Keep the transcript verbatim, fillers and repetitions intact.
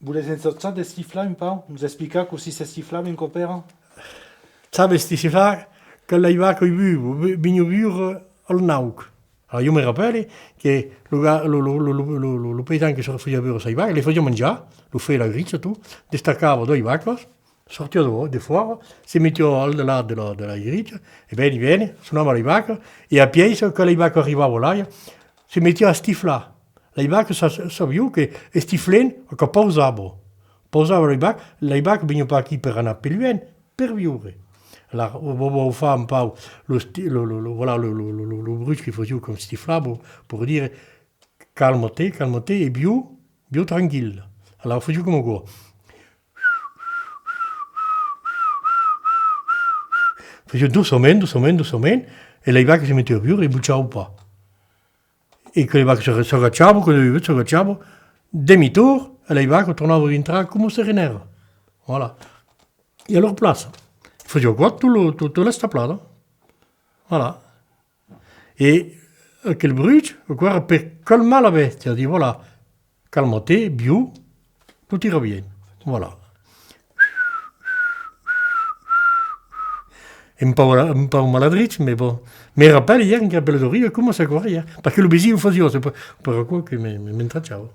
Volètz ensajar d'estiflar un pauc? Nos explicar cossí s'estiflava un còp èra? Sabes, estiflar, quand las vacas i bu-, bu-, venián biure al nauc. Alara, ieu me rapèli que lo ga-, lo, lo paisan que se fasiá biure sas vacas, le fasiá manjar, lo fèl, la gricha, tot, destacava doas vacas, sortiá de, defòra, se metiá al delà de la, de la gricha, e veni, veni, sonava las vacas, e apièi, quand las vacas arribavan alai, se metiá a estiflar. Las vacas sa-, sabián que estiflent, aquò pausava. Pausava las vacas, las vacas venián pas aquí per anar pus luènh, per biure. Alara, vau, vau far un pauc lo sti-, lo, lo, lo, voilà, lo, lo bruch que fasiá quand estiflava, per dire, calma-te, calma-te, e biu, biu tranquil. Alara, fasiá coma aquò. Fasiá doçament, doçament, doçament, e las vacas se metián a biure e bujavan pas. E quand las vacas se, s'agachavan, quand las vacas s'agachavan, demi-torn, e las vacas tornavan dintrar coma se ren n'èra. Voilà. E a lor plaça. Fasiá aquò tot lo, tot, tota l'establada. Voilà. E aquel bruch, aquò èra per calmar la bèstia, dire, voilà, calma-te, biu, tot irà bien. Voilà. Un pauc, un pauc maladrich, mas bon. Me rapèli, ieu, encara per las aurigas, coma s'aquò èra, ieu. Perque lo vesin o fasiá, c'est pas, per aquò que me, me, m'entrachava.